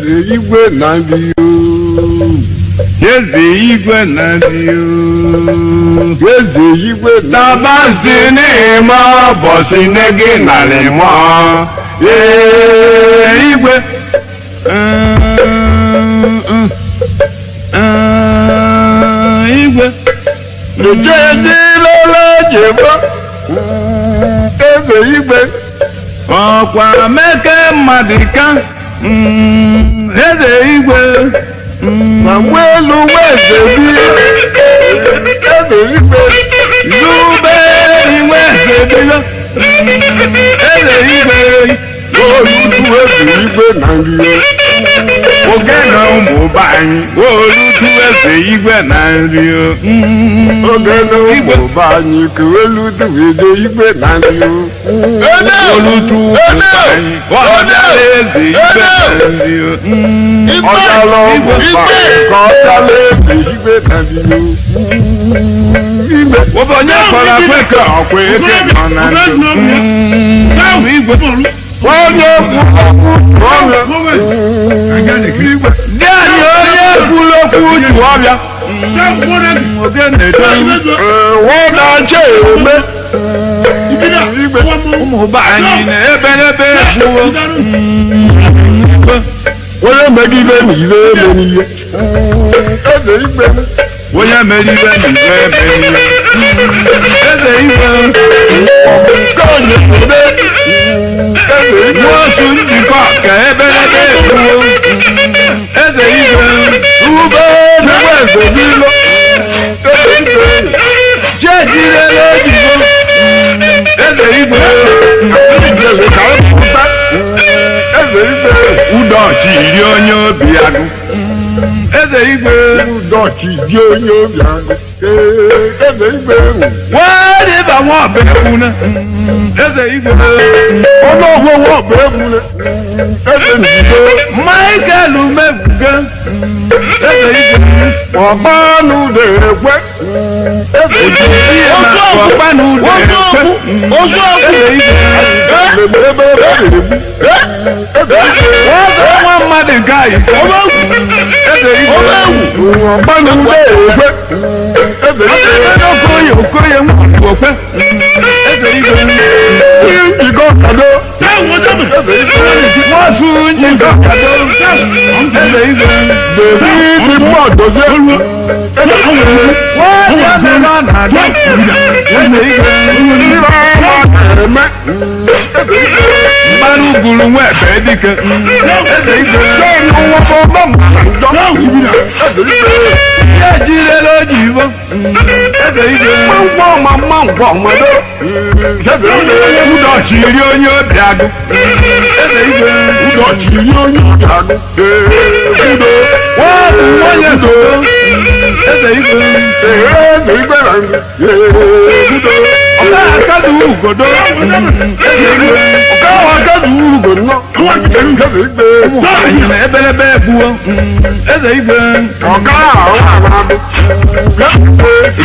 Eze igwe na ndị Eze igwe na ndị Eze igwe na Tabazi n'ime ụbọchị nne gị narị mụọ. Ee, igwe. Igwe. Lejejilele jebo Eze igwe. Ọkwa meke mmadụ ka. Eze igwe. Ma nwelu weze bi Eze igwe. Zube iwe eze Eze igwe. Olutu eze igwe na nri. Oge na ụmụ be anyị. Olutu eze igwe na nri. Oge na ụmụ be anyị ka olutu eze igwe na nri. Olutu ụmụ be anyị. Ọdala eze igwe na nri. Ọdala ụmụ be anyị ka ọdala eze igwe na nri. Igwe. Onye kọrọ ekwe ka ọkwa eke nọ na ndụ. Igwe. Onye kwuru okwu igwe. Dị anyị onye kwuru okwu ji ọbịa. Wọ́n na-achọ eme. Igwe. Ụmụ be anyị na-eberebe egbuo. Onye megide na ire eme n'ihe. Eze igwe. Onye mere iwe na iwe eme ihe. Eze igwe. Nke onye eme. Eze igwe. Nwosu njikọ ka eberebe egbuo. Eze igwe. Ube n'egbe eze n'ilo. Eze igwe. Jejirele ejibo. Eze igwe. Ijele ka mpụta. Eze igwe. Ụdọchi iri onye obi agụ. Eze igwe. Ụdọchi dị onye obi agụ. Eze igwe. Nwee dịba nwa ọba egbuna. Eze igwe. Ọlọ́wọ́ wọ̀ bẹ́ẹ̀ múlẹ̀. Eze nìgbò. Michael Mebuga. Eze igwe. Ọ̀pánu lè pẹ́. Eze igwe. Ọ̀pánu lè pẹ́. Eze igwe. Wọ́n fẹ́ wọ́n mmadụ nke anyị. Eze igwe. Ọ̀pánu lè pẹ́. Eze igwe. Okoye Okoye nwa okwe. Eze igwe. Njikọ kado. Wọ́n tún njikọ kado. Eze igwe. Bèbí ti mú ọ̀dọ́sẹ́. Wọ́n yẹ mẹ́rọ nàdó. Eze igwe. Ìrọ̀ ọmọ ẹ̀mẹ́. Mmanụ gburu nwa ebe dike. Eze igwe. Sẹ́ẹ̀nù wọn kọ́ mọ́ mọ́ Eze igwe. Ihe ejirela ojibo. Eze igwe. Mmanwụ ma mmanwụ ọmọdé. Eze igwe. Ụdọchi iri onye obi agụ. Eze igwe. Ụdọchi iri onye obi agụ. Udo. Wọ́n bụ nwunye too. Eze igwe. Eze igwe na udo. Ọka akadu ugodo. Eze igwe. Ọka akadu ugodo. Eze igwe. Anyị na ebelebe egbuo. Eze igwe. Ọka ahụ agụ.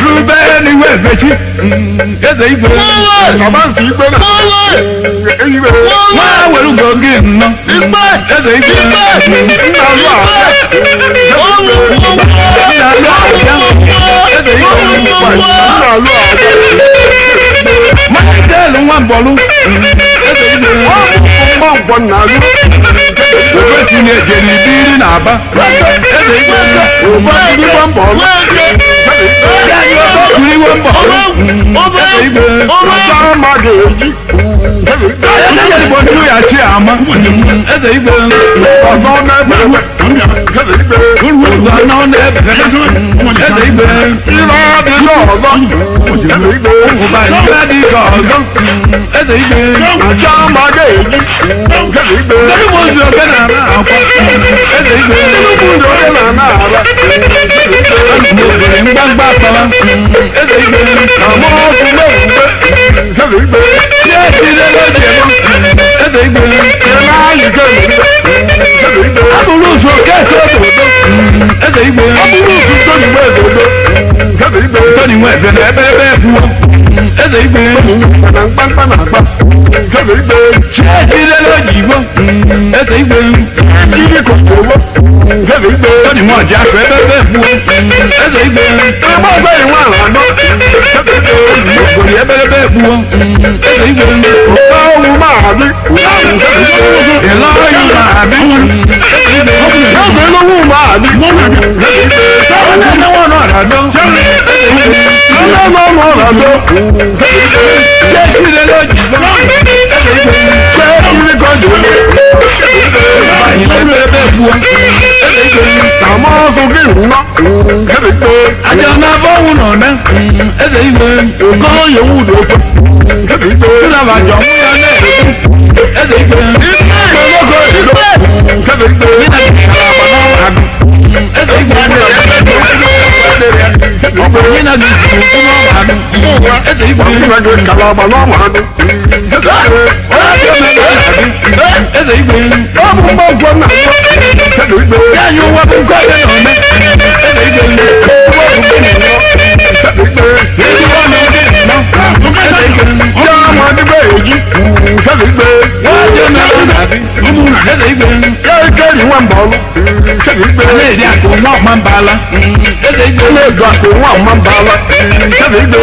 Rube n'iwe ebechi. Eze igwe. Ọba ntị igwe na. Igwe. Nwa were ugo gị nnọọ. Eze igwe. Nna alụ ahụ. Nna alụ ahụ. Eze igwe. Nna alụ ahụ. Michael Nwambolu. Eze igwe. Mgba nkwọ nna alụ. Obetinye jere ibiri n'Aba. Eze igwe. Ụba ndị gba mbọ ọlụ. Otu iwe mbọ. Eze igwe. Ọba amaghị eji. Eze igwe. Eze igbo ndị ya chi ama. Eze igwe. Ọzọ na-ebe egbe. Eze igwe. Ụzọ nọ n'ebe. Eze igwe. Ire adịghị ọzọ. Eze igwe. Ụba ibe dị ka ọzọ. Eze igwe. Aja amaghị eji. Eze igwe. Kedu mgbe ozu oke na-ara akwa? Eze igwe. Tinubu ndị onye na-ana ara. Mgbamgba akpara. Eze igwe. Àmọ́ ọkùn mẹ́wùú Eze igwe. Ihe ejirela oji eme. Eze igwe. Ị na-ayị kemgbe. Eze igwe. Abụrụ ụzọ okeke obodo. Eze igwe. Ọ bụrụ ụzọ Tony nwe obodo. Eze igwe. Tony nwe eze na ebelebe ebuo. Eze igwe. Na mkpamkpa na akpa. Eze igwe. Chi ejirela oji igbo. Eze igwe. Ndị kòkòrò. Eze igwe. Tọ́ni mọ̀ ọ̀jà akọ ebe ebe egbuo. Eze igwe. Ebe ọgbẹ́ ìwọ̀n àná. Eze igwe. Ògòrì ebe ebe egbuo. Eze igwe. Ọ̀hún máa bí. Ìlọ ọyún máa bí. Eze igwe. Eze olówó máa bí. Sọ́wọ́n náà ní wọ́n náà rà dán. Eze igwe. Ọlọ́mọ ọmọ rà lọ. Ṣé ìdílé ló jì bọ́? Eze igwe. Ṣé ìdílé kan jù lọ? Báyìí lẹ́nu ebe egbuo. Eze igwe. Àmọ́ sókè ìwúná. Eze igwe. Àjọ náà bọ́wù nà ọ̀nà. Eze igwe. Òkòrò yẹ̀wù ló fẹ́. Eze igwe. Sílàbà jọ̀ mú ya náà. Eze igwe. Ìgbẹ́ ìlú. Eze igwe. Eze igwe. Ọ̀pọ̀ yín náà di ìlú náà wà dùn. Eze igwe. Kalaba lọ́wọ́ àdó. Eze igwe. Ọmọ mọ́ gbọ́ náà. Eze igwe. Yáyọ wá bú kọ́ ẹ̀ ọ̀nà. Eze igwe. Eze igwe. Eze wọn ní ọdẹ ìná. Eze igwe. Yá máa dúpẹ́ èyí. Eze igwe. Wọ́n jẹ́ mẹ́rin nàbí. Eze igwe. Yá ike ìwọ̀n bọ̀ọ̀lù. Eze igwe. Alẹ́ àkó wọn máa ń ba la. Eze igwe. Ilé ìgbà kò wọ́n máa ń bá wa. Eze igwe.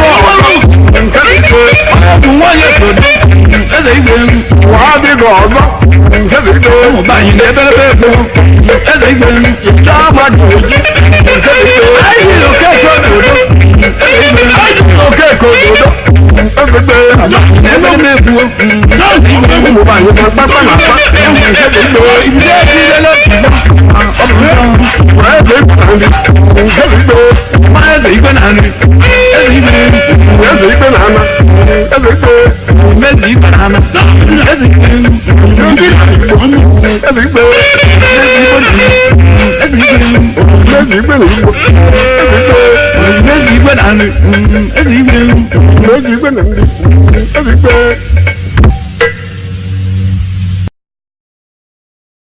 Eze igwe. Ọ̀gùn wọ́n yẹ kò dé. Eze igwe. Wàá bí gọ̀ ọ̀gbọ́n. Eze igwe. Ọmọ báyìí ní ẹbẹ̀rẹ̀ bẹ́ẹ̀ kú. Eze igwe. Yá máa dùn èyí. Eze igwe. Ayé òkè kò dòdò. Eze igwe. Òkè kò dòdò. Eze igwe. Ẹbẹ̀rẹ̀ bẹ́ẹ̀ kú. Mo bá yẹ kó pápá náà pa. Eze igwe. Ìdílé ìdílé ló ti gbọ́. Eze igwe. Eze igwe. Eze igwe náà ni. Eze igwe. Eze igwe náà ná. Eze igwe. Mezi igwe náà ná. Eze igwe. Eze igwe. Eze igwe. Eze igwe na igbo. Eze igwe. Mezi igwe náà ni. Eze igwe. Eze igwe na ndị. Eze igwe.